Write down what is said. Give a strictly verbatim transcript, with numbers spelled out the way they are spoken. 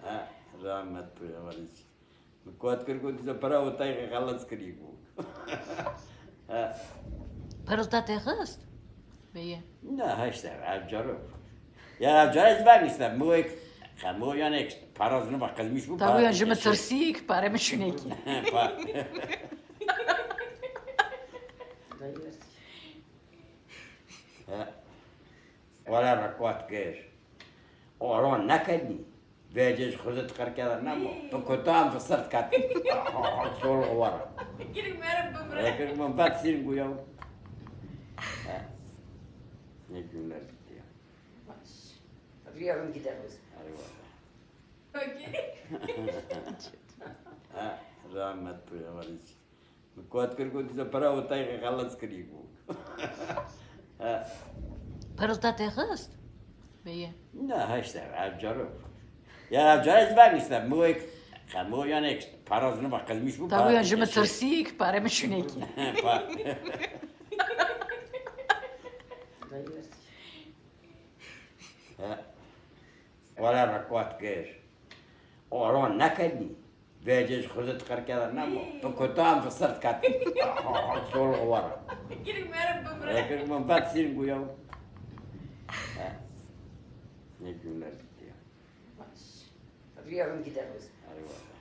Ha, rahmet bû ya, welî. Min ku hat kir, got, "Dîsa pera û tayê xelas kirî bû." Ha. Paril te tê xist? Beye. Na, ha işte, ev carok. Ya, ev carok ben işte, muek, ha, mu yani işte, paraz ne bak, kızmış bu. Tabii ya, ji min tirsî ki pare min şûnekî. Pa- Ha. Wala rekwat kir. Oran nekenî. Vêcê ji xwe zî tiqir kere nema. Bi kutan bi sert ket. Sol xwara. Kirik merim bimre. Kirik min vet sîn guya. Ne günler bitti ya. Baş. Rüya gider biz. Hadi bakalım. Okey. Ha, rahmet bû ya, welî. Min ku hat kir, got, "Dîsa pera û tayê xelas kirî bû." Ha. Paril te tê xist? Beye. Na, ha işte, ev carok. Ya, ev carok ben işte, muek, ha, mu yani işte, paraz ne bak, kızmış bu. Tabii ya, ji min tirsî ki pare min şûnekî. Pa- Ha. Wala rekwat kir. Oran nekenî. Vêcê ji xwe zî tiqir kere nema. Bi kutan bi sert ket. Sol xwara. Kirik merim bimre. Kirik min vet sîn guya. Ne günler bitti ya. Baş. Rüya gider biz. Hadi bakalım.